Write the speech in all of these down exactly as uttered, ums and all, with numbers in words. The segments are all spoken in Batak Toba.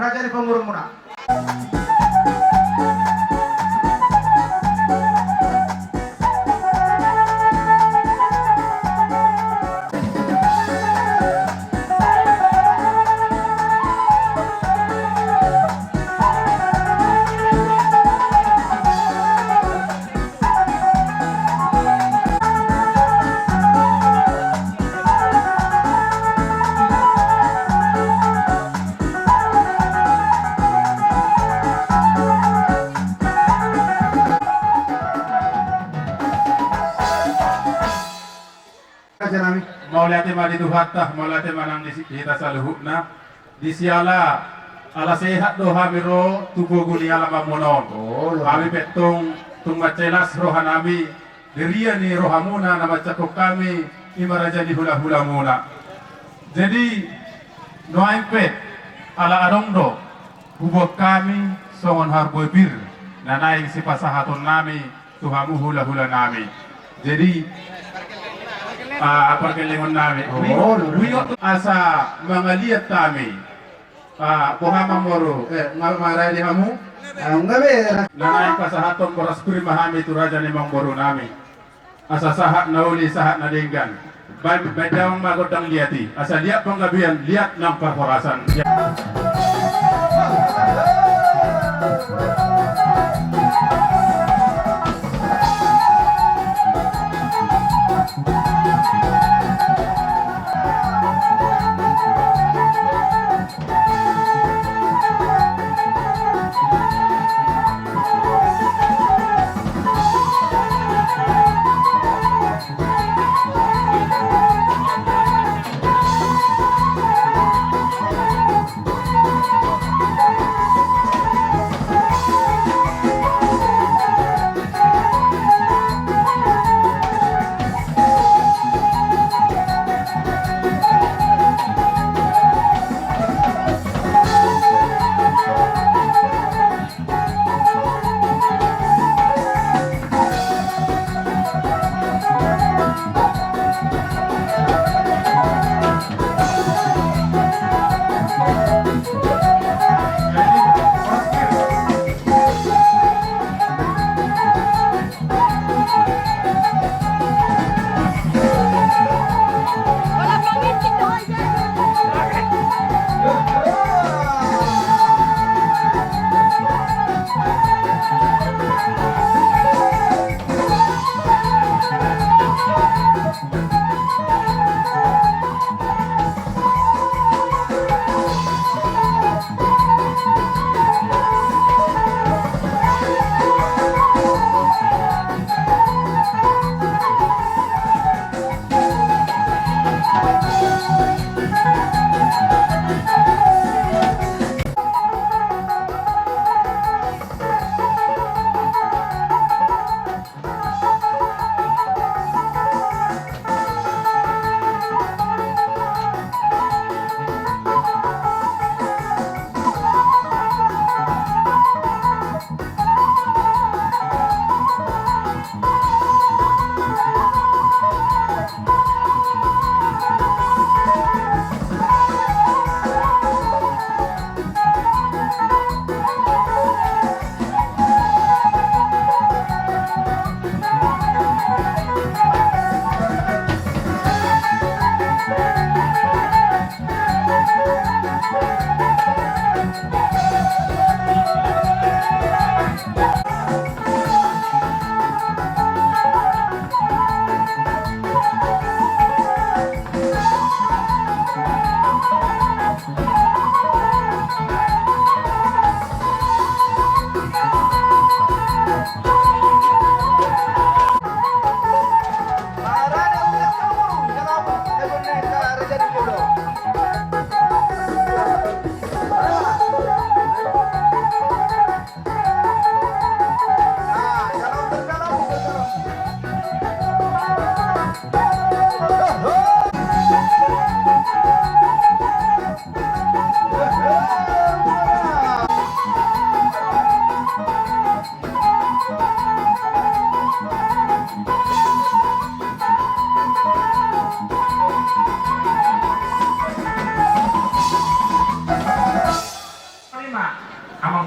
Raja ni pamoruonmuna. Mauliate ma di Tuhanta, mauliate ma nang di hita saluhutna. Di siala ala sehat do hami ro tu gogo ni alamanmuna on. Hami pe antong tung mansai las rohanami di ria ni rohamuna na manjangkon hami, i ma raja ni hulahulamuna. Jadi nuaeng pe ala adong do huboan hami songon harbue pir na naeng sipasahatonnami tu hamu hulahulanami. Jadi, ah, pargellengonnami. Ui, ui, asa mangaliat hami. Ah, boha amangboru, eh, nga marade hamu? Na naeng pasahathon boras pir ma hami tu raja ni amangborunami. Asa sahat na uli, sahat na denggan. Baen, baen damang ma gondang liat i. Asa liat panggabean, liat nang parhorasan.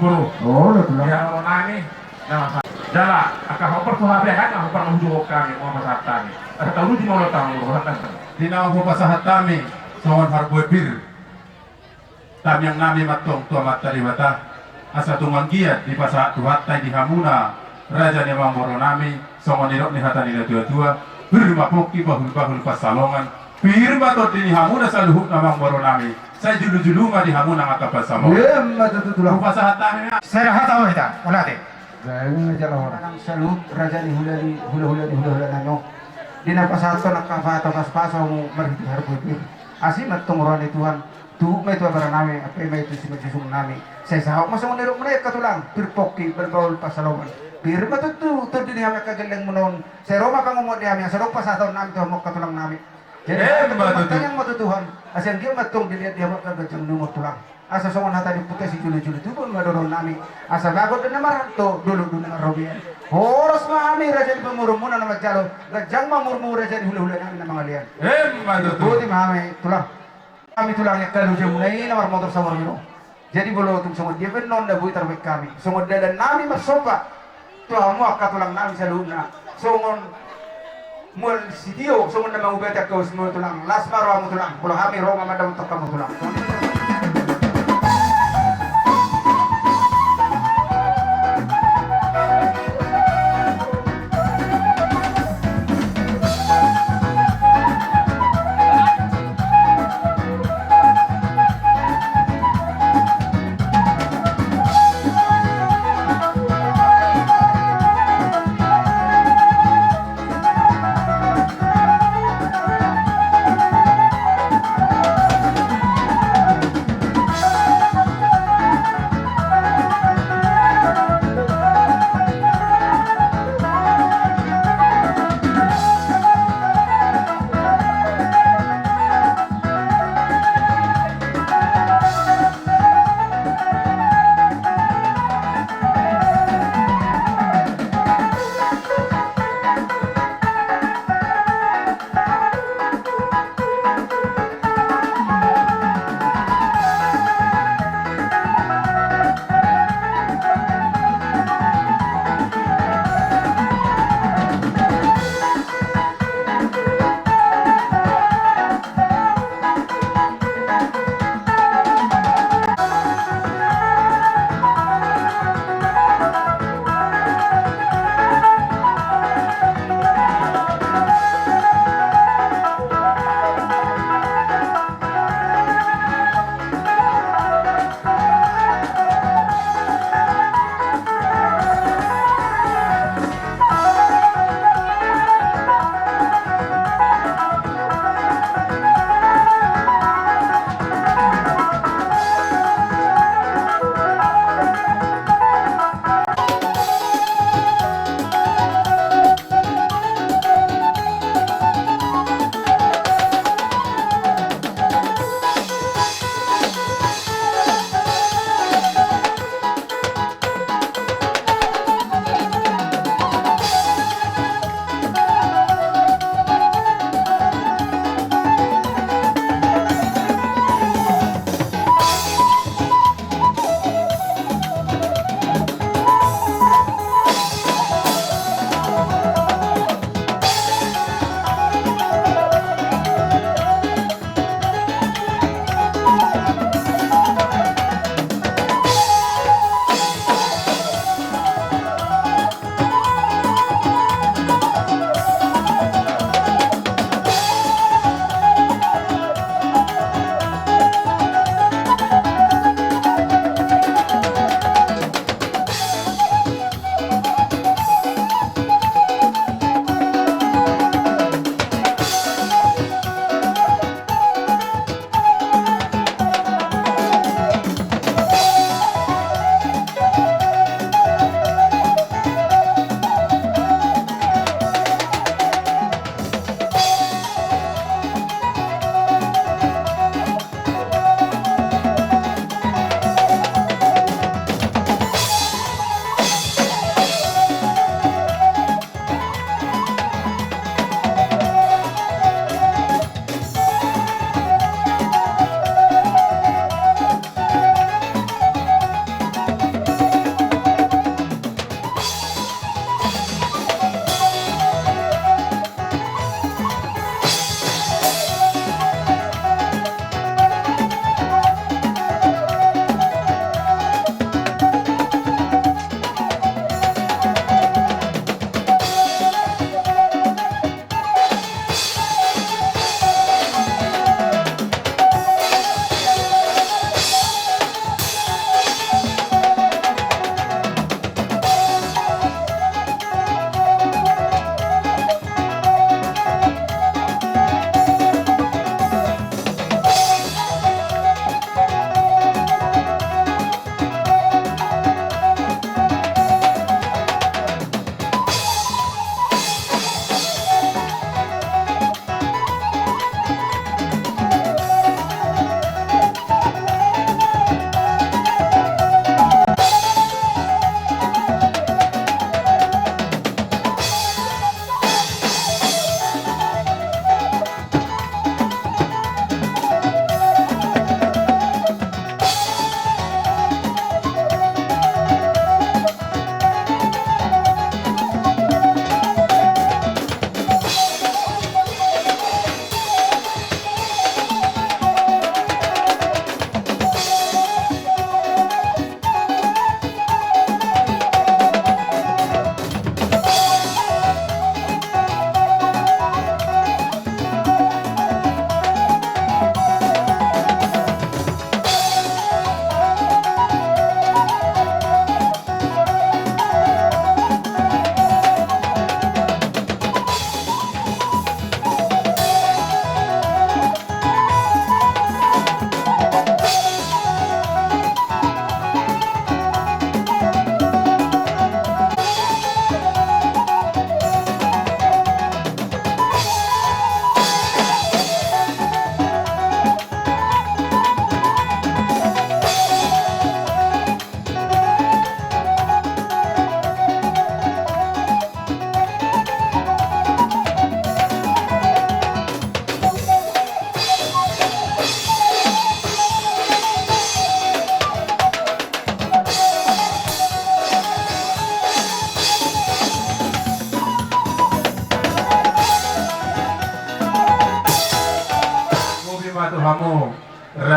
Boru. Oh, iya, tulang. Di hamu nami. Nah, jala, angka hombar tu hape, kan, hombar na hujungkon hami, mau pasahat hami. Asa tahu di mau tahu, pasahat hami. Di na mau pasahat hami, songon harbue pir. Tamiang nami ma antong tu Amanta Debata, asa tung anggiat dipasahat Tuhanta i di hamuna, raja ni amangboru nami, songon nidok ni hata ni natua-tua, pir ma pongki bahul-bahul pansalongan, pir ma tondi ni hamuna saluhutna amangboru nami, sai julu-julu ma di hamuna angka pansalongan. Emma tutu, tulang. Hupasahat hami ma. Sai ra hata ho hita, mauliate. Gabe ma jala hora. Nang saluhut raja ni hula-hula ni hula-hula nami on. Di na pasahathon angka hata pasupasu hamu marhite harbue pir. Asi ma antong roha ni Tuhan. Tuhuk ma i tu abara nami, ampe ma i tu simanjujung nami. Sai saut ma songon nidok muna i angka tulang, pir pongki, bahul-bahul pansalongan. Pir ma tutu tondi ni hami angka gellengmuna on. Sai ro ma pangomoan ni hami, asa adong pasahaton nami tu hamu angka tulang nami. Jadi, emma tutu. Tangihon ma tu Tuhan, asa anggiat ma antong dilehon di hamu angka ganjang ni umur tulang. Asa songon hata ni ompunta sijolo-jolo, tubu ma dohonon nami. Asa bagot do na marhalto, dolok do na marrobean. Horas ma hami raja ni pamoruonmuna na manjalo, ganjang ma umurmu raja ni hula-hula nami na mangalean. Emma tutu. Boti ma hami tulang. Hami tulang i angka lojamuna i na marmotor Samar i do. Jadi molo tung songon dia pe annon na boi tarbaen hami. Songon dalan nami marsomba tu hamu angka tulang nami saluhutna. Songon mual sitio, songon na mangubati angka ulos muna tulang. Las ma rohamu tulang. Molo hami ro ma mandapothon hamu tulang.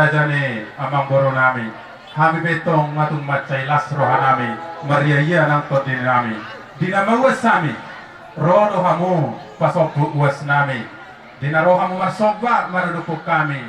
Jadi amang boru nami, hami pe tong ma tung mansai las roha nami, marria-ria nang tondi nami. Di na mauas hami, ro do hamu pasombu uas nami. Di na ro hamu marsomba maradophon hami.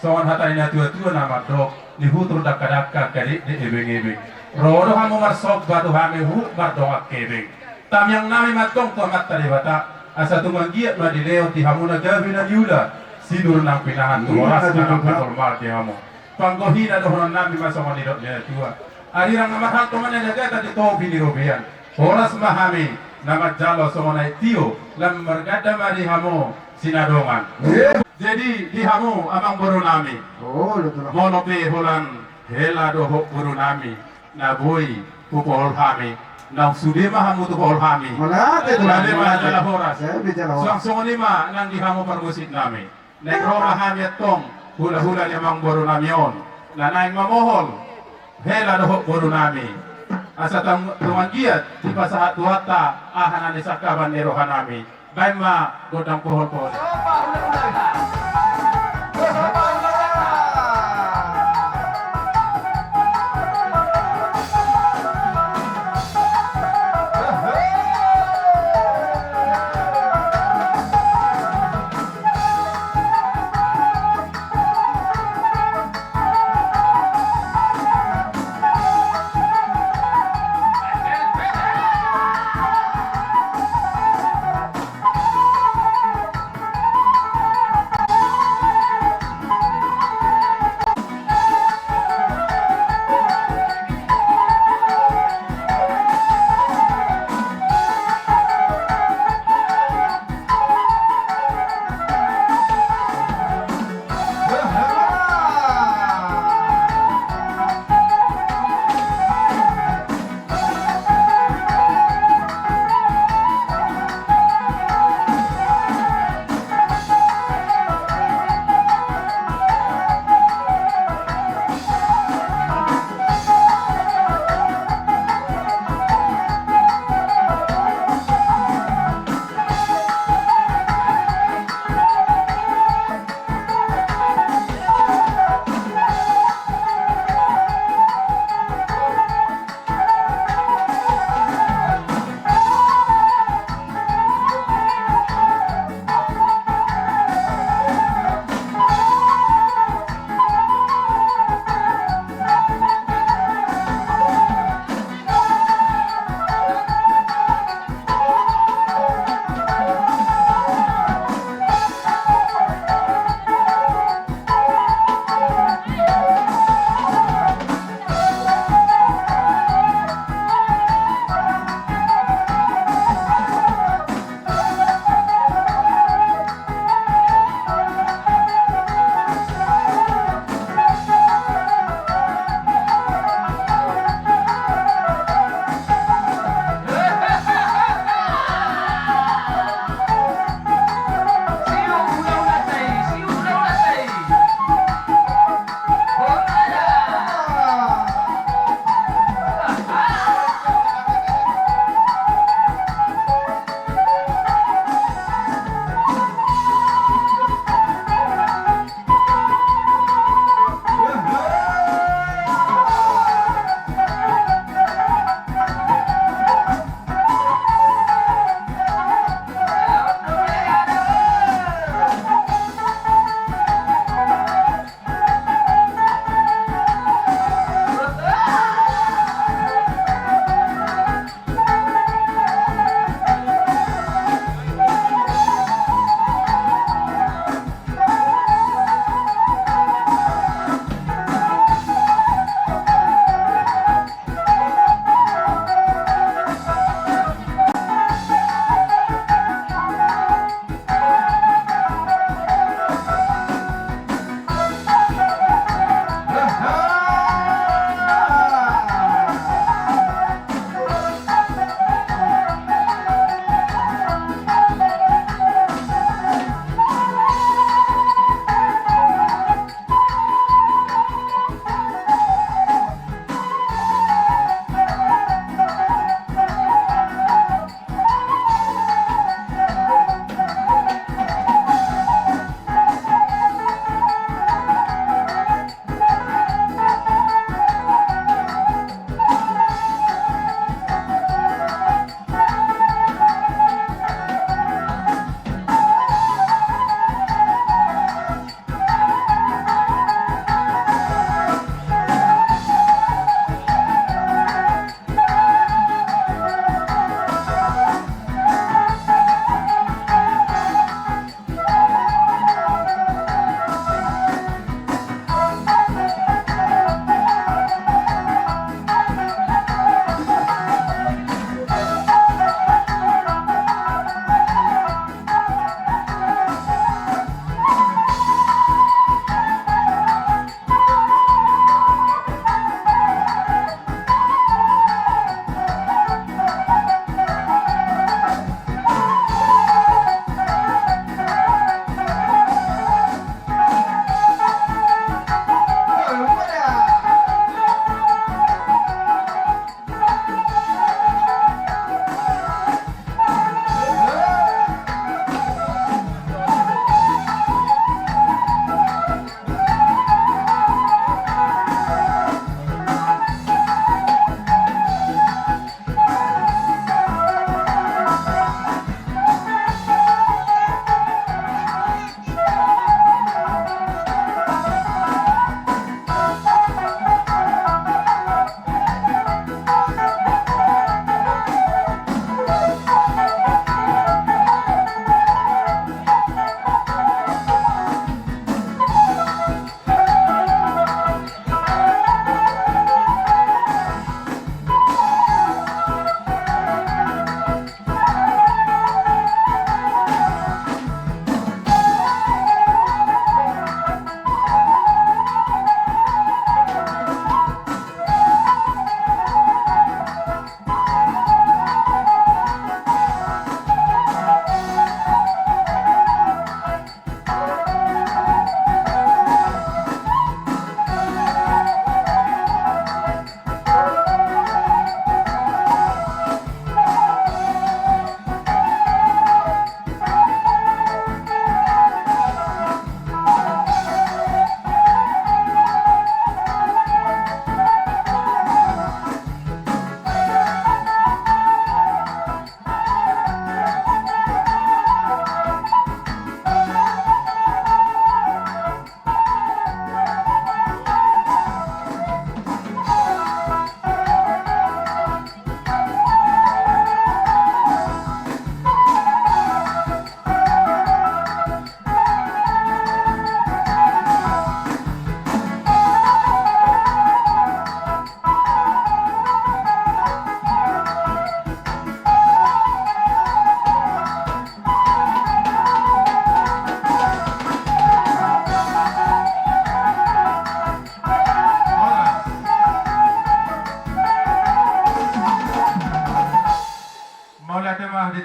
Songon hata ni na tua-tua na mandok, nihutur dangka-dangka, gadekdek ebeng-ebeng. Ro do hamu marsomba tu hami huhut mardongan hebeng. Tamiang nami ma tong tu Amanta Debata, asa tung anggiat ma dilehon di hamu na gabe na niula, sinur nang pinahan tu horas na nang pinahan di hamu. Panggohina dohonon nami ma songon nidok ni na tua. Arirang na marhalto ma na niagatan di topi ni robean. Horas ma hami na manjalo songon aek tio, lam marganda ma di hamu sinadongan. Jadi di hamu amang boru nami, molo pe holan hela dohot boru nami na boi hupohol hami, naung sude ma hamu tupohol hami. Mauliate, mauliate. Jala horas. Suang songon i ma nang di hamu parmusik nami. Naeng ro ma hami antong, hula-hula ni amang boru nami on, na naeng mamohol hela dohot boru nami. Asa tung anggiat dipasahat Tuhanta aha na nisangkapan ni roha nami. Baen ma gondang pohol-pohol.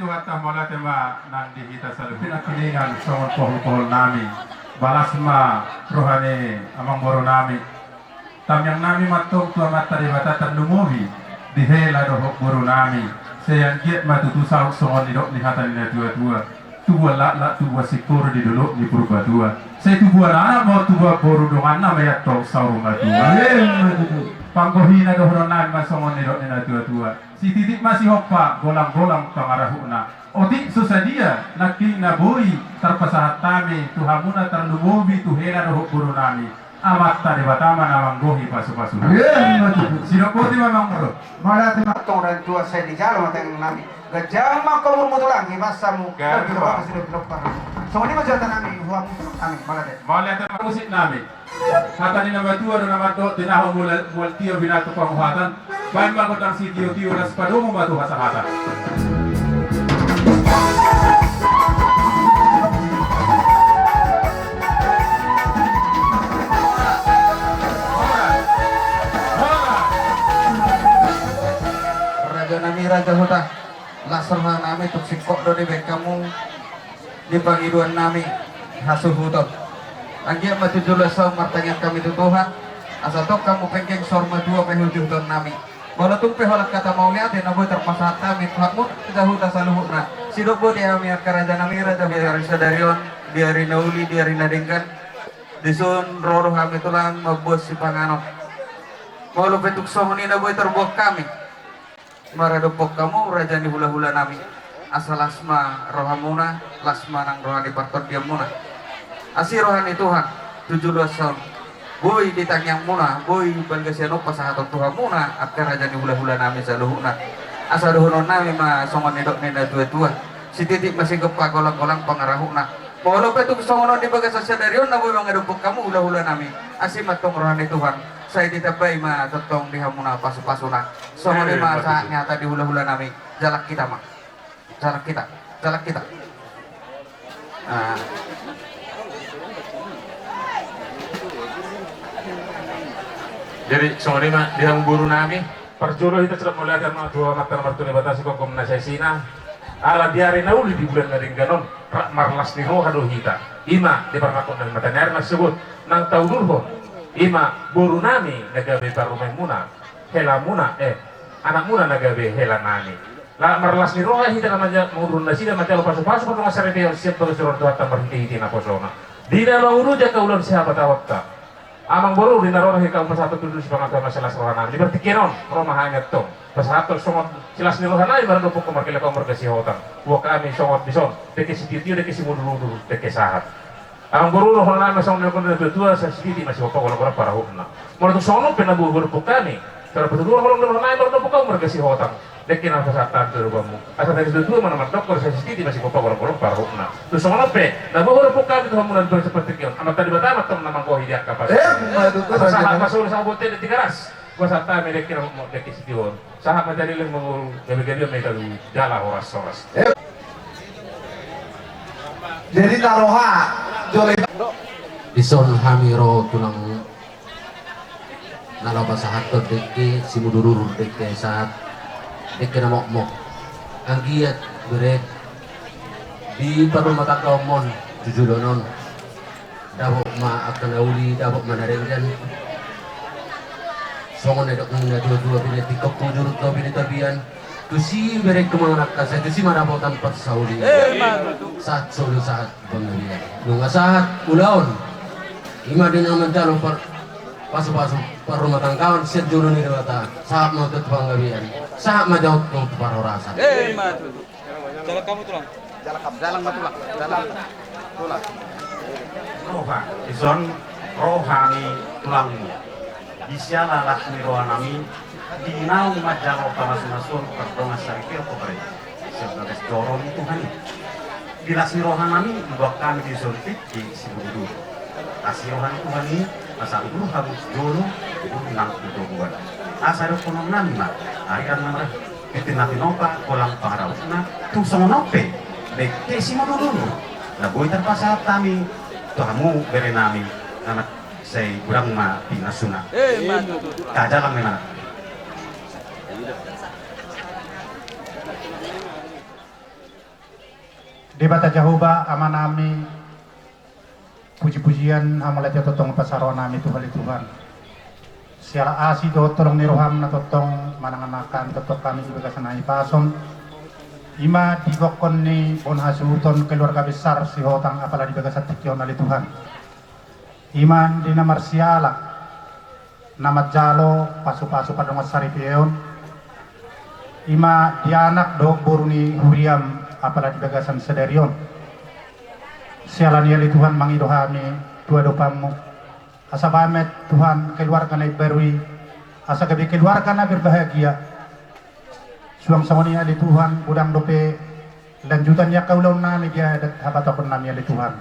Tuhan, mauliate ma nang di hita saluhutna. Pinakilingan songon pohol-pohol nami. Balas ma roha ni amangboru nami. Tangiang nami ma antong tu Amanta Debata tarlumobi di hela dohot boru nami. Sai anggiat ma tutu saut songon nidok ni hata ni natua-tua. Tubuan laklak, tubuan singkoru di dolok ni Purbatua. Sai tubuan anak ma, tubuan boru, donganna ma i antong saur matua. Emma tutu. Panggohina dohonon nami ma songon nidok ni natua-tua. Sititi ma sihompa, golang-golang pangarahutna. Otik so sadia nangkin na boi tarpasahat hami tu hamuna tarlumobi tu hela dohot boru nami. Amanta Debata ma na manggohi pasu-pasu. Emma tutu. Sidok boti ma, amangboru. Mauliate ma. Antong roha ni Tuhan, sai dijalo ma tangiang nami. Ganjang ma umurmu tulang, hipas hamu. Gabe ma. Songon i ma jalo nami, huamu nami, mauliate. Mauliate ma musik nami. Hata ni na matua do na mandok, tinahu mual, mual tio binatu panguhatan. Baen ma gondang sitio-tio, laos padomu ma tu hasahatan. Raja nami, raja huta, las roha nami tung singkop do dibaen hamu di pangidoan nami hasuhuton. Anggiat ma tu joloan on martangiang hami tu Tuhan, asa tong hamu penggeng saur matua paihut-ihuton nami. Molo tung pe holan hata mauliate na boi tarpasahat hami tu hamuna raja huta saluhutna. Sidok boti hami angka raja nami, raja huta. Di ari sadari on, di ari na uli, di ari na denggan, dison ro do hami tulang mamboan sipanganon. Molo pe tung songon i na boi tarbuat hami maradophon hamu raja ni hula-hula nami, asa las ma rohamuna, las ma nang roha ni partondianmuna. Asi roha ni Tuhan tu joloan on, boi di tangiangmuna, boi balga sian on pasahaton tu hamuna angka raja ni hula-hula nami saluhutna. Asa dohonon nami ma songon nidok ni natua-tua: Sititi ma sihompa, golang-golang pangarahutna. Molo pe tung songon on di bagasan sadari on na boi mangadophon hamu hula-hula nami, asi ma antong roha ni Tuhan, sai ditambai ma tongtong di hamuna pasu-pasuna. Songon i ma sahat ni hata di hula-hula nami. Jalang hita ma. Jalang hita. Jalang hita. Ah. Jadi songon i ma di hamu boru nami. Parjolo hita sirap mauliate ma tu Amanta na martua Debata, sigomgom na saisina. Ala di ari na uli, di bulan na denggan on, rap marlas ni roha do hita. I ma di parnangkok nami, mata ni ari na sogot, nang taudurhon. I ma boru nami na gabe parumaenmuna, helamuna, eh, anakmuna na gabe hela nami. Rap marlas ni roha hita na manja-, mangudurhon nasida manjalo pasu-pasu pardongansaripeon sian bagas ni roha ni Tuhanta marhite-hite naposona. Di na mangurujak angka ulaon sihapataonta. Amangboru, di na ro do hami pasahathon tutu sipanganon tu hamu, silas roha nami. Di partingkian on ro ma hami antong pasahathon songon silas ni roha nami maradophon ho, marhela ho marga Sihotang. Buat hami songon dison, dengke sitio-tio, dengke simudur-udur, dengke sahat. Amangboru, dohonon nami songon nidok ni natua-tua: Sititi ma sihompa, golang-golang pangarahutna. Molo tung songon on pe na boi huadophon hami, sai patuduhon holong ni roha nami maradophon ho marga Sihotang. Dengke na pasahat hami tu adopanmu. Asa taringot tu natua-tua ma na mandok: Sititi ma sihompa, golang-golang pangarahutna. Tung songon on pe na boi huadophon hami tu hamuna di bagasan partingkian on, Amanta Debata ma antong na manggohi di angka pasu. Emma tutu. Asa sahat ma solu, sahat bontean di Tigaras. Pasahat hami dengke na mokmok, dengke sitio on. Sahat ma jadi leleng mangolu, gabe-gabe ma hita tu jala horas-horas. Jadi na roha jole. Dison hami ro tulang na laho pasahathon dengke simudur-udur, dengke sahat, dengke na mokmok. Anggiat bere di parrumatanggaonmon tu joloan on, dapot ma angka na uli, dapot ma na denggan. Songon na nidok ni natua-tua: Binahen tingkos hujur, topi ni tapian. Tusi bere tu mangan angka, sai tusi ma dapotan parsaulian. Sahat solu, sahat panggabean. Nunga sahat ulaon, i ma di na manjalo par-, pasu-pasu parrumatanggaon sian jolo ni Debata. Sahat ma tu panggabean, sahat ma jalo tu parhorasan. Emma tutu. Jalang hamu, tulang. Jalang hamu. Jalang ma, tulang. Jalang. Tulang. Roha, dison roha ni tulangmu. Di siala las ni roha nami, di naung manjalo pamasu-masuon pardongansaripeon ho bere sian bagas joro ni Tuhan i. Di las ni roha nami, diboan hami dison tingki simudur-udur. Asi roha ni Tuhan i, asa udur hamu tu jolo, udur nang tu toguan. Asa dohonon nami ma: Arian na mar-, tintin na tinopa, golang pangarahutna. Tung songon on pe dengke simudur-udur na boi tarpasahat hami tu hamu bere nami, anak sai godang ma pinasuna. Emma tutu. Tajalang memang. Debata Jahowa, Amanami, puji-pujian, hamauliateon tongtong pasaroan nami tu Ho ale Tuhan. Siala asi dohot holong ni roham na tongtong manangan hami tongtong hami di bagasan hahipason. I ma di gokhon ni bona hasuhuton keluarga besar Sihotang apala di bagasan tingki on ale Tuhan. I ma di na marsiala na manjalo pasu-pasu pardongansaripeon. I ma di anak dohot boru ni huriam apala di bagasan sadari on. Siala ni i ale Tuhan mangido hami tu adopanmu. Asa bahen ma Tuhan keluarga na imbaru i. Asa gabe keluarga na berbahagia. Suang songon i ale Tuhan, godang dope lanjutan ni angka ulaon nami di adat habatokon nami ale Tuhan.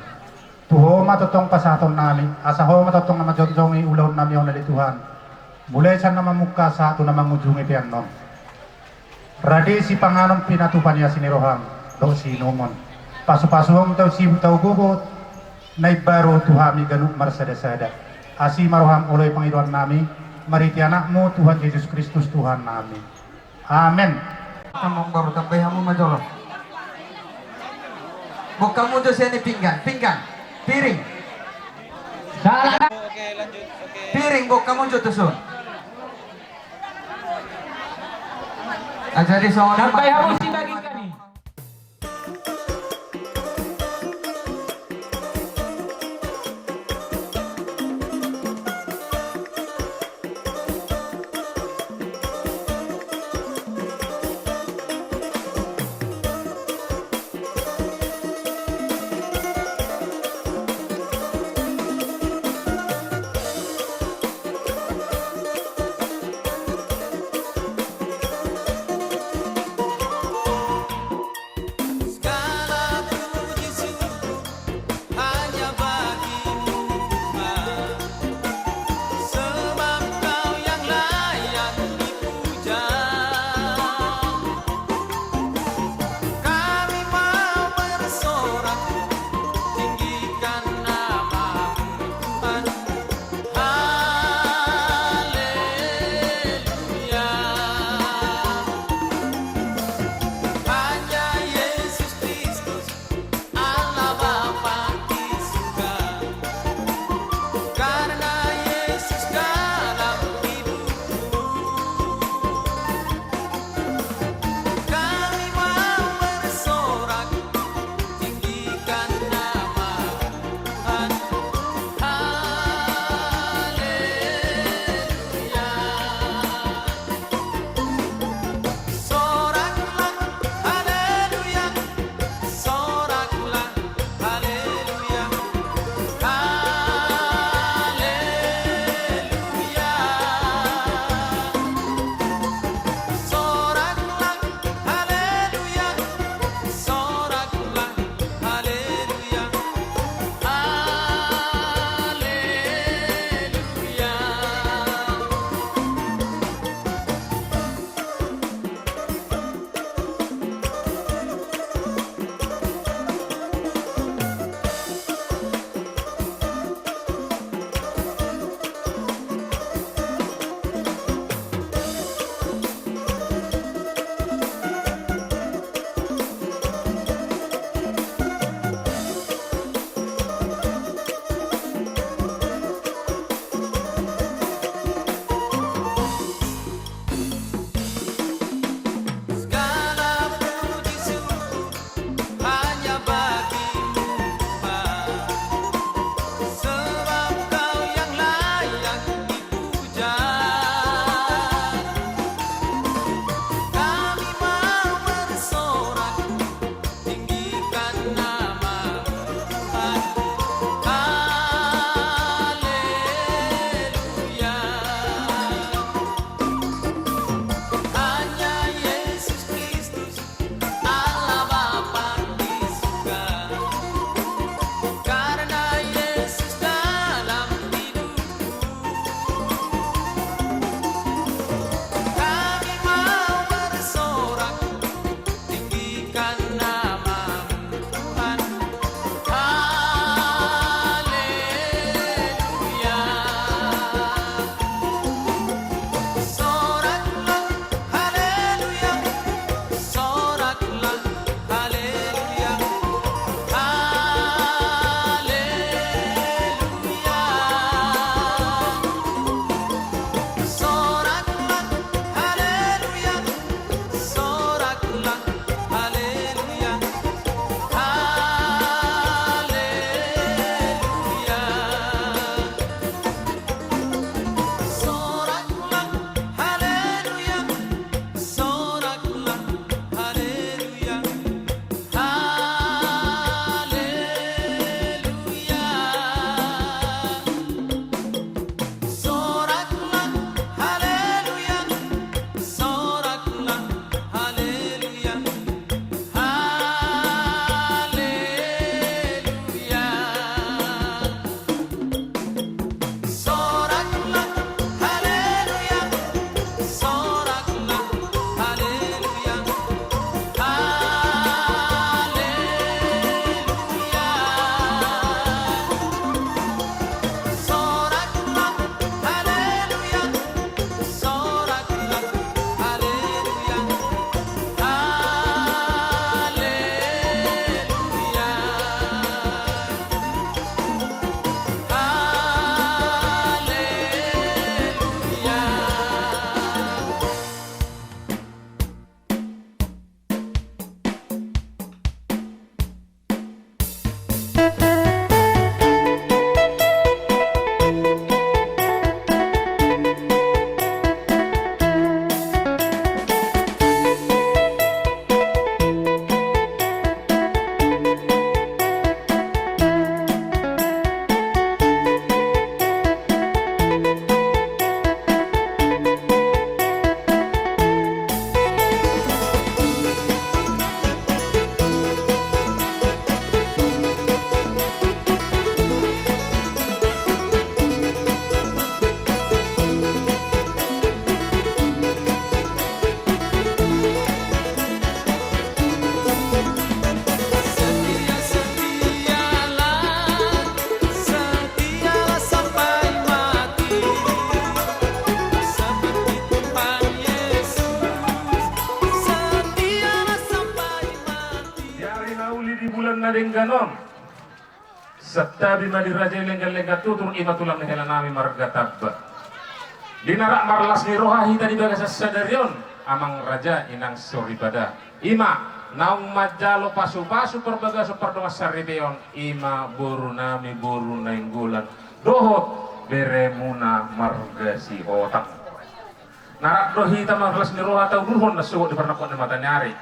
Tu Ho ma tongtong pasahaton nami, asa Ho ma tongtong na manjongjong i ulaon nami on ale Tuhan. Mulai sian na mamungka sahat tu na mangujungi pe annon. Rade sipanganon pinatupa ni asi ni roham, dohot siinumon. Pasu-pasuhon tau sibuk tau gogo, na imbaru tu hami ganup marsada-sada. Asi ma roham olo i pangidoan nami, marhite anakmu Tuhan Jesus Kristus Tuhan nami. Amen. Amang boru, tambai hamu ma jolo. Boan hamu jo sian i pinggan, pinggan, piring. Piring, boan hamu jo tuson. Ah, jadi songon i. Tambai hamu sibagikan i. Denggan on. Santabi ma di raja i lenggan-lenggan tutur, i ma tulang ni hela nami marga Tamba. Di na rap marlas ni roha hita di bagasan sadari on, amang raja, inang soripada, i ma naung manjalo pasu-pasu parbagason pardongan saripeon, i ma boru nami boru Nainggolan dohot beremuna marga Sihotang. Na rap do hita marlas ni roha tauluhon na sogot di parnangkokan ni mataniari,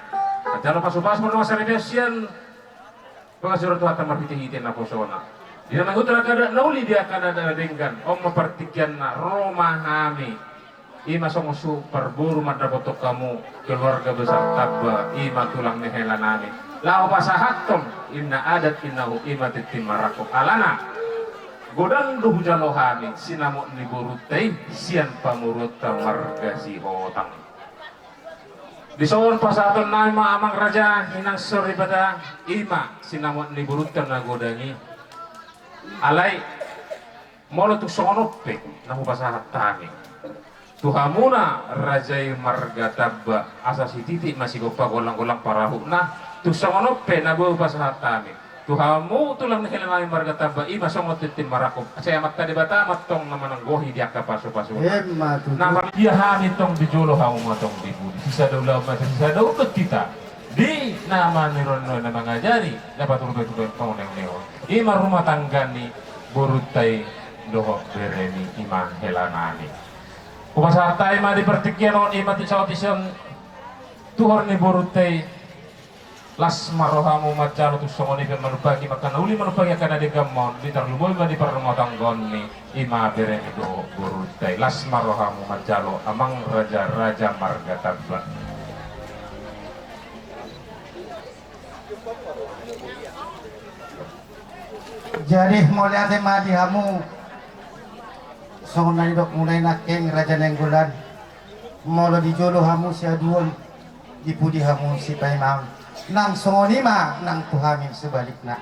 manjalo pasu-pasu pardongan saripeon sian bagasan Tuhanta marhite-hite naposona. Di na mangihut angka adat na uli, di angka adat na denggan, on ma partingkianna, ro ma hami. I ma songon suhut parboru mandapothon hamu keluarga besar Tamba, i ma tulang ni hela nami, laho pasahathon inna adat, inna hukum, i ma tintin marangkup. Alana godang do hujalo hami sinamot ni borunta i sian pamoruonta marga Sihotang. Dison pasahaton nami ma, amang raja, inang soripada, i ma sinamot ni borunta na godang i. Alai molo tung songon on pe na hupasahat hami tu hamuna raja i marga Tamba, asa sititi ma sigompa, golang-golang parahutna, tung songon on pe na boi hupasahat hami tu hamu tulang ni hela nami marga Tamba, i ma songon tintin marangkup. Sai Amanta Debata ma tong na mananggohi di angka pasu-pasu. Emma tutu. Na ma-, ia hami tong di jolo, hamu ma tong di pudi. Sisada ulaon ma sisada unduk hita. Di na maniron na mangajari, na paturut-turut panguneon-uneon, i ma rumah tangga ni borunta i dohot bere ni, i ma hela nami. Hupasahat hami ma di partingkian on, i ma tu saut ison tuhor ni borunta i. Las ma rohamu manjalo tung songon i pe, manumpahi ma angka na uli, manumpahi angka na denggan ma on, di tarlumobi ma di parrumatanggaon ni, i ma bere ni dohot borunta i. Las ma rohamu manjalo, amang raja, raja marga Tamba. Jadi mauliate ma di hamu. Songon na nidokmuna i nangkin, raja Nainggolan, molo di jolo hamu siaduon, di pudi hamu sipaimaon, nang songon i ma nang tu hami sebalikna.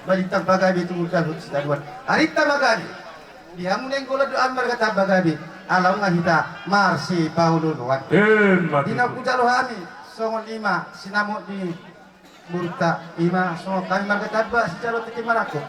Balintang pagabe, tumundalhon sitadoan, arinta ma gabe. Di hamu Nainggolan dohot hami marga Tamba gabe, ala nunga hita marsipaolo-oloan. Emma tutu. Di na hujalo hami, songon i ma sinamot ni borunta, i ma songon hami marga Tamba sijalo tintin marangkup.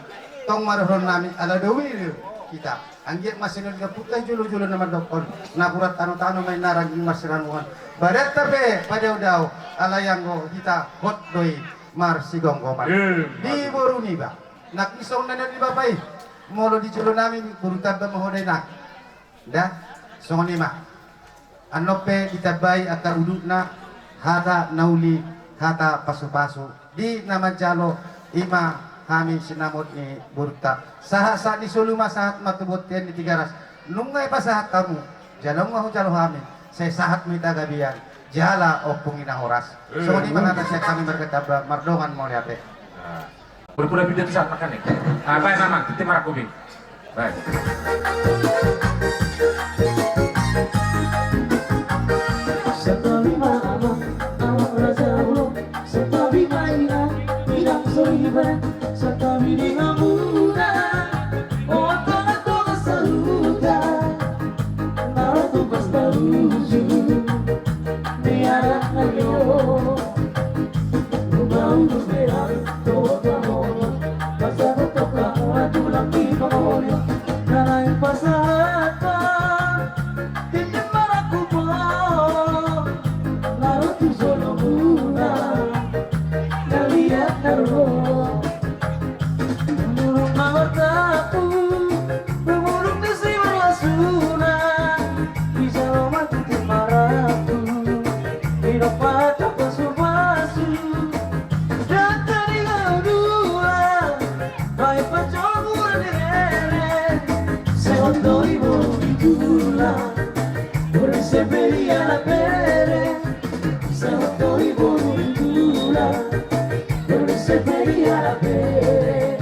Tong ma dohonon nami, ala dao i do hita. Anggiat ma sian on gabe hita jolo-jolo na mandokkon, napuran tano-tano ma inna rangging marsiranguan. Badan ta pe padao-dao, alai anggo hita hot do i marsigomgoman. Emma tutu. Di boru niba, nangkin songon na nidok ni bapa i, molo di jolo nami boru Tamba ma ho da, inang. Da, songon i ma. Annon pe ditambai angka udutna, hata na uli, hata pasu-pasu di na manjalo, i ma hami sinamot ni borunta. Sahat-sahat ni solu ma sahat ma tu bontean ni Tigaras. Nunga i pasahat hamu, jala nunga hujalo hami, sai sahat ma hita gabean jala ompung i na horas. Songon i ma hata sian hami marga Tamba, mardongan mauliate. Nah. Pura-pura pindah tu sana kan nih. Ah, baik, Mamang, tintin marangkup i. Baik. Santabi ma amang, amang raja ulok, santabi ma inang, inang soripada, santabi di hamuna, o tonga-tonga sahuta, na ro tu pasta uju ni anak na ro. Uba-uba berak, toba-toba, pasahat tu hamu tulang ni pangoli, na naeng pasahathon tintin marangkup, na ro tu jolomuna, na liat na ro. Burung na martapu, burung ni simarlasuna, dijalo ma tintin marangkup, didok hata pasu-pasu. Data di gaduan, baen panjomur ni rere, sai hot do i boru ni tulang, boru ni semperi ala bere. Sai hot do i boru ni tulang, boru ni semperi ala bere.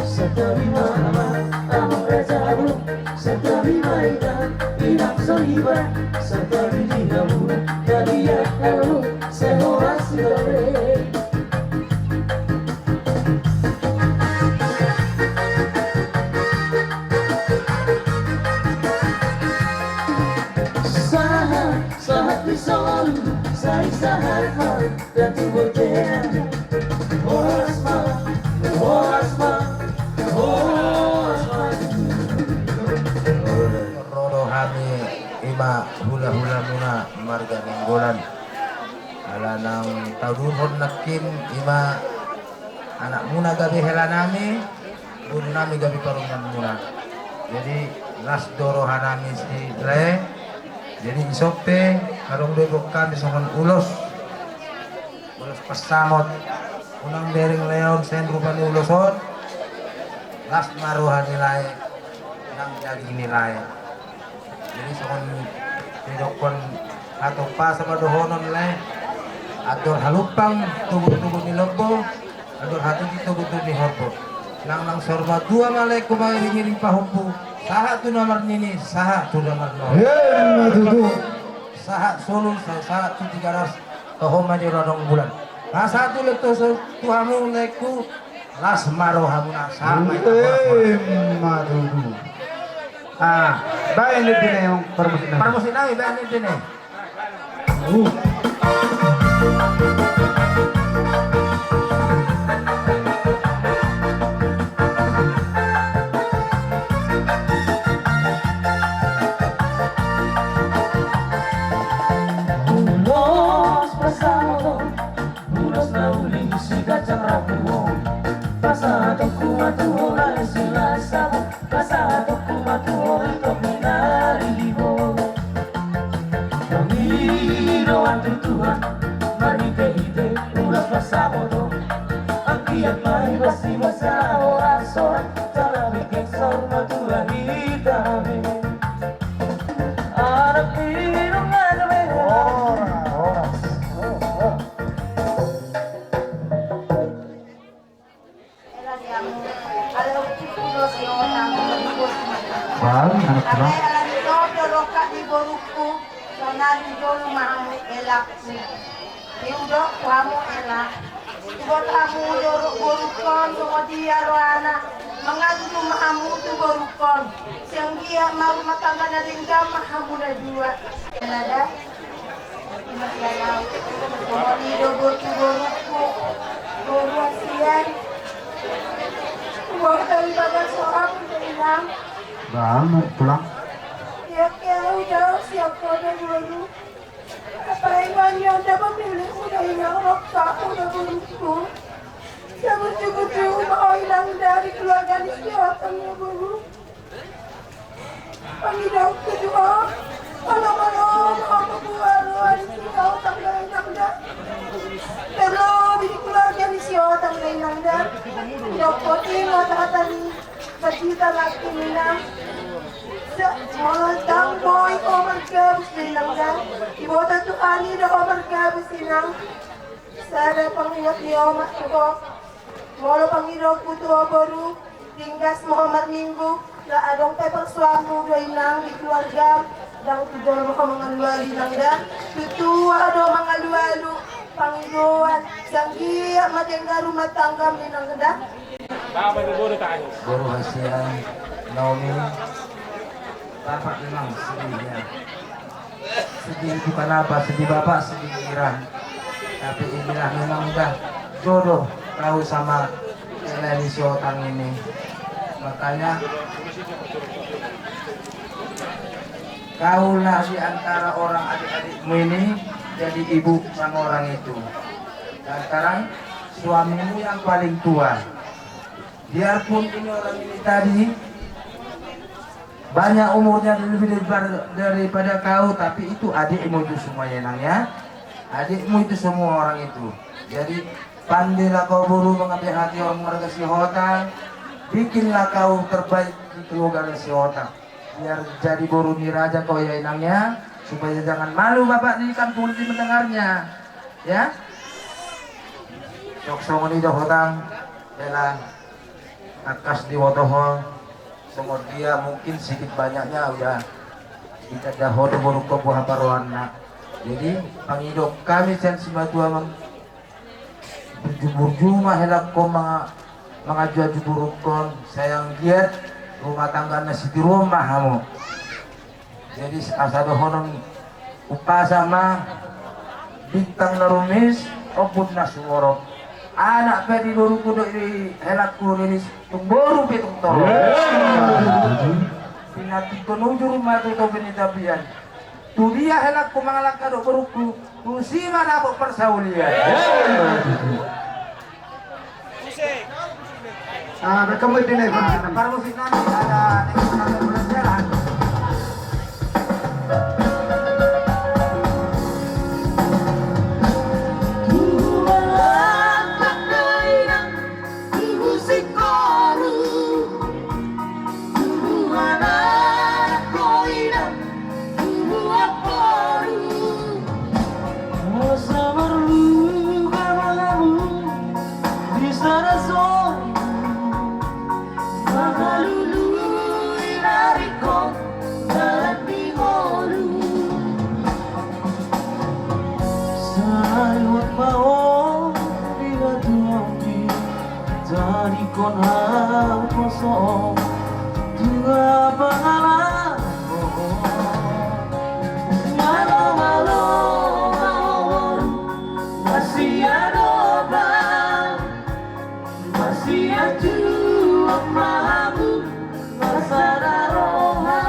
Santabi ma amang, amang raja ulok, santabi ma inang, inang soripada, santabi di hamuna, na liat na ro, sai horas gabe. Sahat, sahat Solu sai sahat ma, datu bontean. Horas ma, horas ma, horas ma. Ro do hami, ima hulahulamuna marga Nainggolan. Ala naung taudurhon nangkin, ima anakmuna gabe helanami, borunami gabe parumaenmuna. Jadi las do rohanami si lae. Jadi ison pe adong do diboan hami songon ulos, ulos pansamot. Unang bereng lae on sian rupa ni ulos on. Las ma roha ni lae, nang daging ni lae. Jadi songon didokkon hatop pasa ma dohonon lae. Andor halumpang tubutubu ni lombu, andor hatiti tubutubu ni horbo. Nang nang saur matua ma laengku mangiringiring pahompu, sahat tu na marnini, sahat tu na marnono. Emma tutu. Sahat solu, sa-, sahat tu Tigaras, toho ma di Radong Bulan. Pasahat ulos tu hamu laengku, las ma rohamuna, sahat ma i. Emma tutu. Ah, baen do dine parmusik nami. Parmusik nami, baen do dine. Uh. Ulos pansamot on, ulos na uli si kacang rambu on. Pasahatonku ma tu ho lae si las sahat, pasahatonku ma tu ho i tong ni nari ho. Pangidoan tu Tuhan, marhitehite ulos pansamot on. Anggiat ma i pasti masa horas-horas, jala bingkeng saur matua hita be. Anak inong na gabe. Horas, horas. Bang, anak bang. Alai alani on do rongkap ni borungku, sonari jolo ma hamu elakku. Dihudok hamu elak. Huboto hamu do borungkon songon dia rohana. Mangadu ma hamu tu borungkon. Sian dia ma rumah tangga na denggan ma hamu na dua. Ela da. Songon i do boru tu borungku, boru hasian. Boru dari bagas soal tu inang. Bang, mau pulang. Ya, ya, udah siap kode boru. Apa yang banyak dapat milikmu dari yang rokok udah borungku. Saya bersyukur terima inang dari keluarga di Siotang ya boru. Pangidoanku tu ho, molo, molo, molo, molo, di Siotang do inang da. Terlebih di keluarga di Siotang do inang da. Didok ho i ma hata ni bajinta nangkin inang. Molo ndang boi ho margabus do inang da. Diboto Tuhan i do ho margabus inang. Sada pangingot ni omak tu ho. Molo pangidoanku tu ho boru, ringgas ma ho marminggu, nunga adong pe parsoalmu do inang di keluarga, ndang tu jolo ma ho mangalualu inang da, tu tua do mangalualu, pangidoan, sai anggiat ma denggan rumah tanggam inang da. Boru hasian, Naomi, bapak memang sedih ya. Sedih bukan apa, sedih bapak, sedih pikiran. Tapi inilah memang udah jodoh kau sama Ela ni Siotang ini. Makanya kau lah di antara orang adik-adikmu ini jadi ibu sama orang itu. Lantaran suamimu yang paling tua. Biarpun ini orang ini tadi banyak umurnya lebih daripada, daripada kau, tapi itu adikmu itu semuanya, Nang, ya. Adikmu itu semua orang itu. Jadi, pandailah kau boru mengambil hati orang marga Sihotang. Bikinlah kau terbaik di keluarga Sihotang. Biar jadi boru ni raja kau ya, Inang, ya. Supaya jangan malu bapak di kampung ini mendengarnya. Ya. Sok songon i do hotang, Ela. Tangkas diboto ho, songon dia mungkin sedikit banyaknya udah ditanda ho tu borungkon boha paroanna. Jadi, pangidoan hami sian simatua, burju-burju ma helangkon manga-, mangajuaju borungkon, sai anggiat rumah tangga na sitiruon ma hamu. Jadi, asa dohonon Umpasa ma, bintang na rumis, ombun na sumorop. Anak pe di borungku dohot di helangku riris, tung boru pe tung torop. Pinantikhon ujur ma tu topi ni tapian. Tu dia helangku mangalangka dohot borungku, tusi ma dapot parsaulian. Ah, berkembang di nego. Parmusik nami ada nego nami berjalan. Asa marluka ma hamu di sada sori, mangalului na ringkot dalan di ngolu. Sai luat ma on di hatuaon i, jadikhon hau poso tua pangalaho. Malo, malo, malo, masiado ba, masiado ma hamu, masada roha.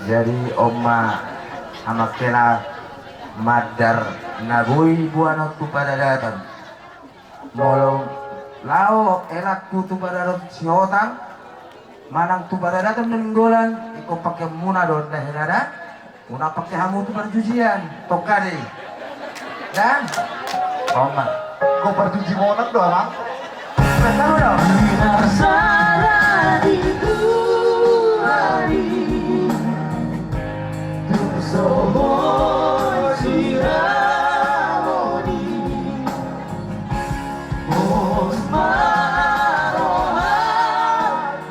Jadi on ma amang hela mandar na boi boanon tu padadatan. Molo lao helangku tu padadatan Sihotang manang tu padadatan Nainggolan, ingkon pakeonmuna do on da hela da. Unang pake hamu tu parjujian, tongka do i. Da? On ma. Ingkon parjuji monang do, amang. Tahu do? Di nasara di Tuhan i, tung sohot siramon i, pos ma roha.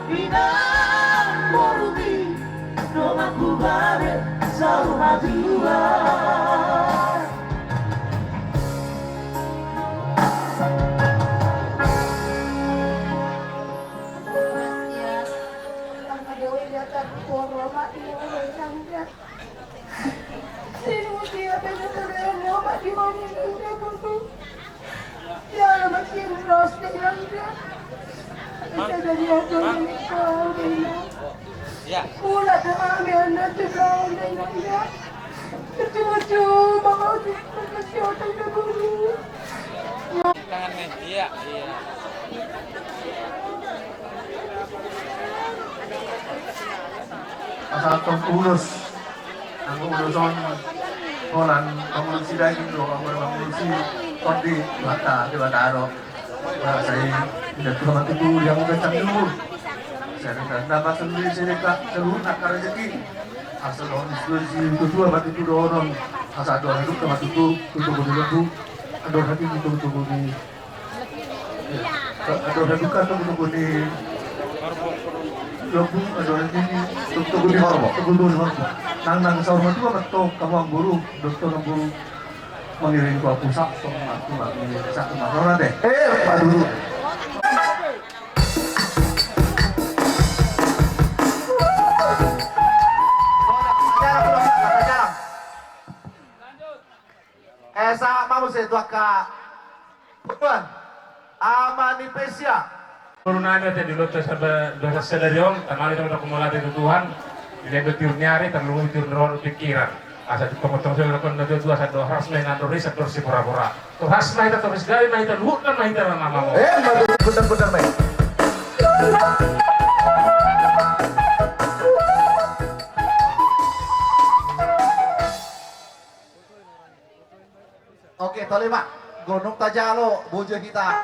Inang borungmi, donganku gabe saur matua. Tangan nih, iya, iya. Asa tong ulos. Anggo ulos on, holan pangulus si daging do, anggo pangulus si tondi, Debata, Debata do. Sai inda tua ma tutu, dia mau kencang dulu. Sai inda dapat sendiri, sai inda saluhut angka rejeki. Asa dohon si tua ma tutu dohonon. Asa dohon hidup ma tutu, tutu di lembu. Dohon hati tutu di Adong na dungka, tongtong ni lombu, adong na dini, tongtong ni horbo, tongtong ni horbo. Nang, nang saur matua ma tong hamu amangboru, dohot amangboru. Mangiring tu apusak, tong ma, tong ma, mangiring sak, tong ma, rora deh. Eh, paduru. Eh, sahat ma muse tu angka Tuan, ama ni Pesia. Boru nami, ate, di loto saba, dosa sadari on, tangali tong, tong mauliate tu Tuhan, dilehon do tiur ni ari, tarlumobi tiur ni roha dohot pikiran. Asa tongtong so dilehon na tuatua, asa dohot horas ma hita, dohot riset, dohot sipora-pora. Horas ma hita, horas gabe ma hita, luhut ma hita, ma, ma, ma. Eh, ma, benar, benar, ma. Oke, tole ma. Godang tajalo boja hita,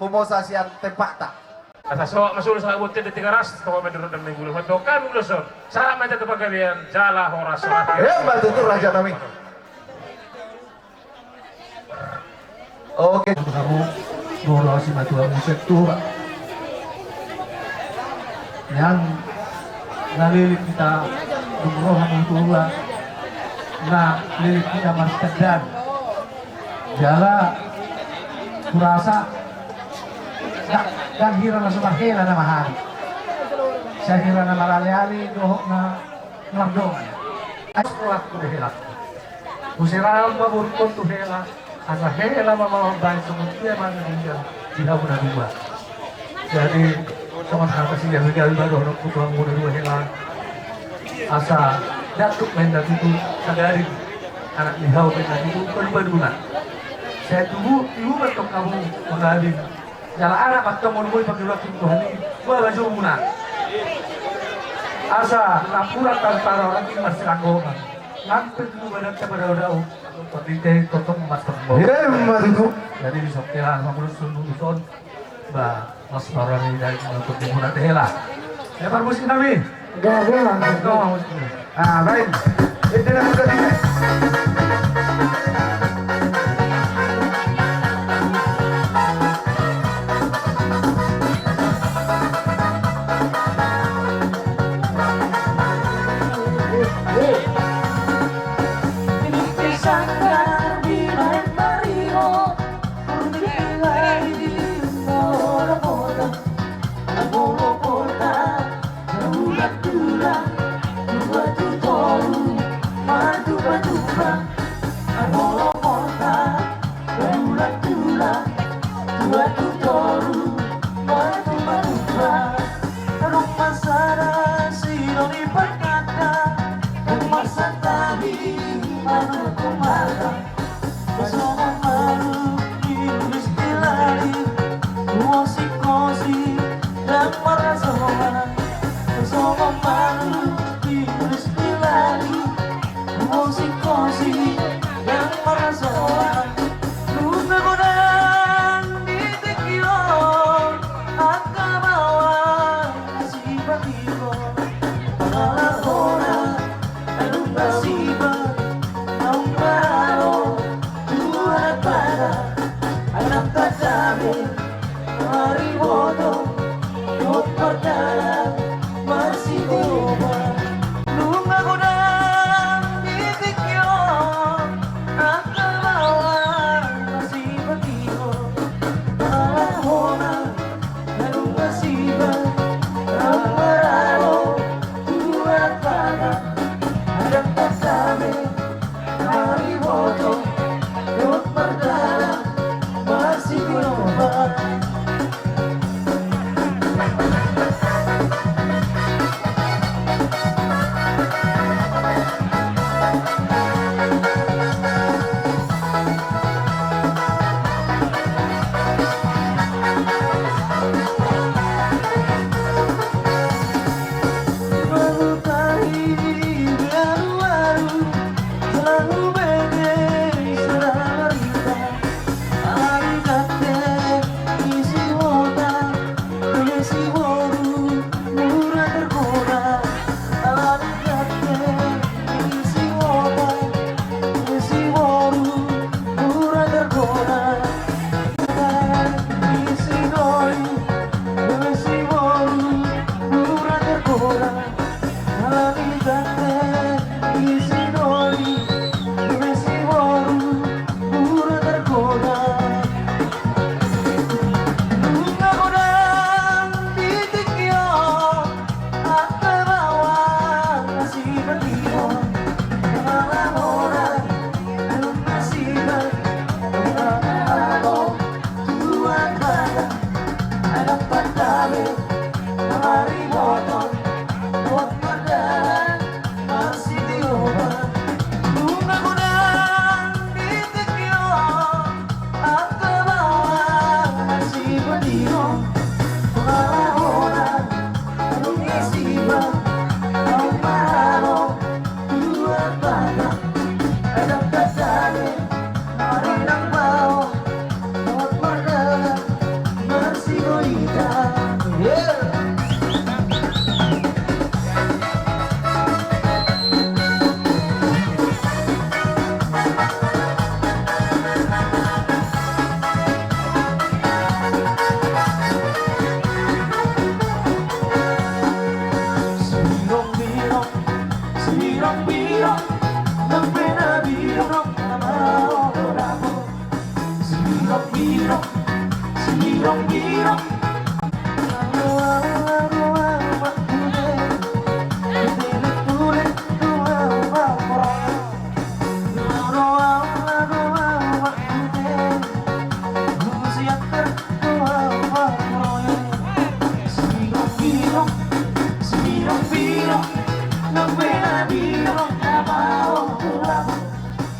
humosa sian tempatna. Asa sohot ma solu sahat bontean di Tigaras, toho ma di rondang ni bulan. Mantong hami ulos on. Sahat ma hita tu panggabean, jala horas, horas. Eh, ma tutu, raja nami. Oke. Hamu, boru, asi matua musik tua. Yang na leleng hita, dung ro hamu tu tua, na leleng hita martandan. Jala hurasa ndang hira na so marhela na mahari, sai hira na maraleale dohot na mardongan. Ai rohangku do hela. Huserahan ma borungkon tu hela, asa hela ma mambahen songon dia ma na denggan di hamu na dua. Jadi songon hata sigabe-gabe ma dohononku tu hamu na dua hela. Asa ndang tuk ma inna tutu, sagaring anak ni hau ma inna tutu, paduba-duba. Sai tubu, tibu ma tong hamu mangabin. Jala anak ma tong molo boi panggilaon Tuhan i, boha bajomuna. Asa napuran tarparo rangging marsiranggongan. Nang pe tutu badanta madao-dao. Tondinta i tongtong mas tong bo. Ima tutu. Jadi dison hela, mangulus sun dison. Ba, mas parani dai, nang pe tutu na hela. Ya, parmusik nami. Gabe, Bang. Tong, parmusik nami. Ah, baik. Ente na muda sini.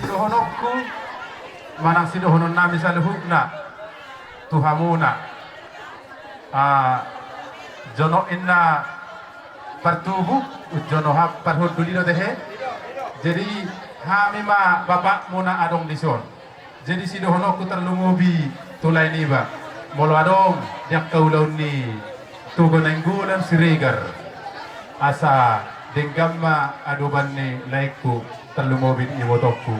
Sidohononku manang sidohonon nami saluhutna tu hamuna. Ah, jonok inna partubu, jonok parhundul i do tehe. Jadi hami ma bapakmu na adong dison. Jadi sidohononku tarlumobi tu lae niba, molo adong di angka ulaon ni Toga Nainggolan Siregar, asa denggan ma adopan ni laengku tarlumobi di ibotongku.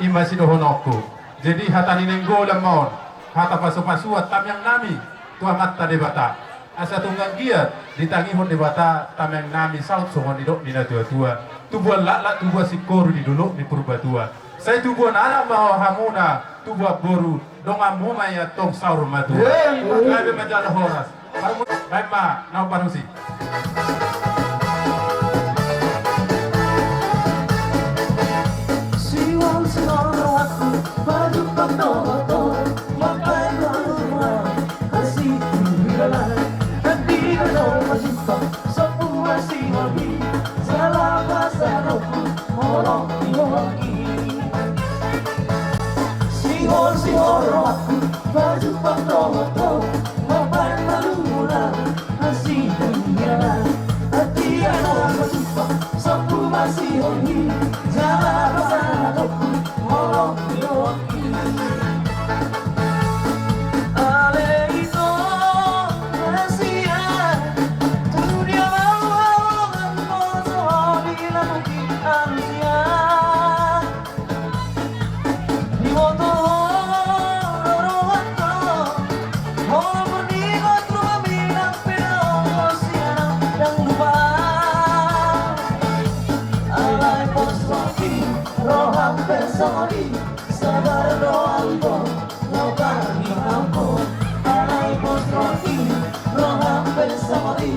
I ma sidohononku. Jadi hata ni Nainggolan ma on, hata pasupasuan tamiang nami tu Amanta Debata. Asa tung anggiat ditangihon Debata tamiang nami saut songon nidok ni natuatua, tubuan laklak tubuan singkoru di dolok ni Purbatua. Sai tubuan anak ma hamuna, tubuan boru, donganmu ma i antong saur matua. Gabe ma jala horas. Baen ma naung parusi. Siwal siwal rohangku, pajumpang dohot ho, mambaen ma luhut, asi tu hira lae. Andigan ho pajumpang, sombu ma siwal i, jala pasahathu holong ni ho i. Sihol sihol rohangku, pajumpang dohot ho, mambaen ma luhut, asi tu hira lae. Andigan ho pajumpang, sombu ma siwal i, jala pasahathu holong ni ho i. Ale ito, na sian, tu dia mau, mau, mau, so, di lamu di alusia. Diboto ho rohangku, ho pardinggot rupami nang pe naung sian au ndang lupa. Alai pos rohangki, roham pe songon i, sabar do au ito, laho paima ho. Alai pos rohangki, roham pe songon i,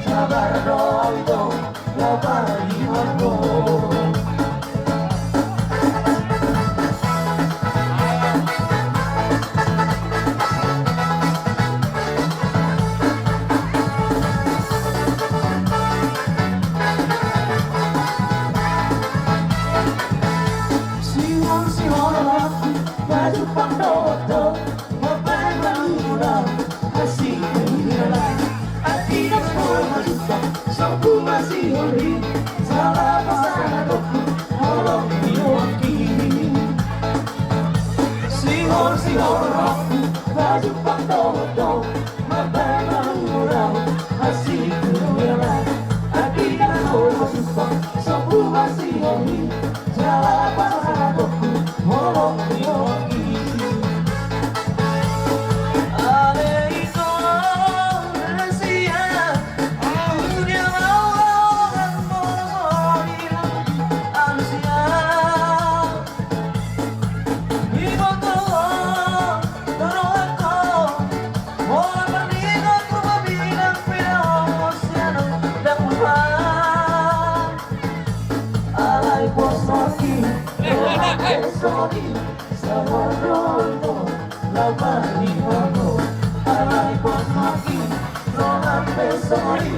sabar do au ito, laho paima ho. Sihol sihol rohangku, pajumpang dohot ho, mambaen ma luhut, asi tu hira lae. Andigan ho pajumpang, sombu ma siwal i, jala pasahathu holong ni ho i. Sihol sihol rohangku, pajumpang dohot ho, mambaen ma luhut, asi tu hira lae. Andigan ho pajumpang, sombu ma siwal i, jala pasahathu holong ni ho i. Ale ito, na sian, tu dia mau, mau, mau, di lamu di alusia. Diboto ho rohangku, ho pardinggot rupami nang pe naung sian au ndang lupa. Alai pos rohangki, roham pe songon i, sabar do au ito, laho paima ho. Alai pos rohangki, roham pe songon i,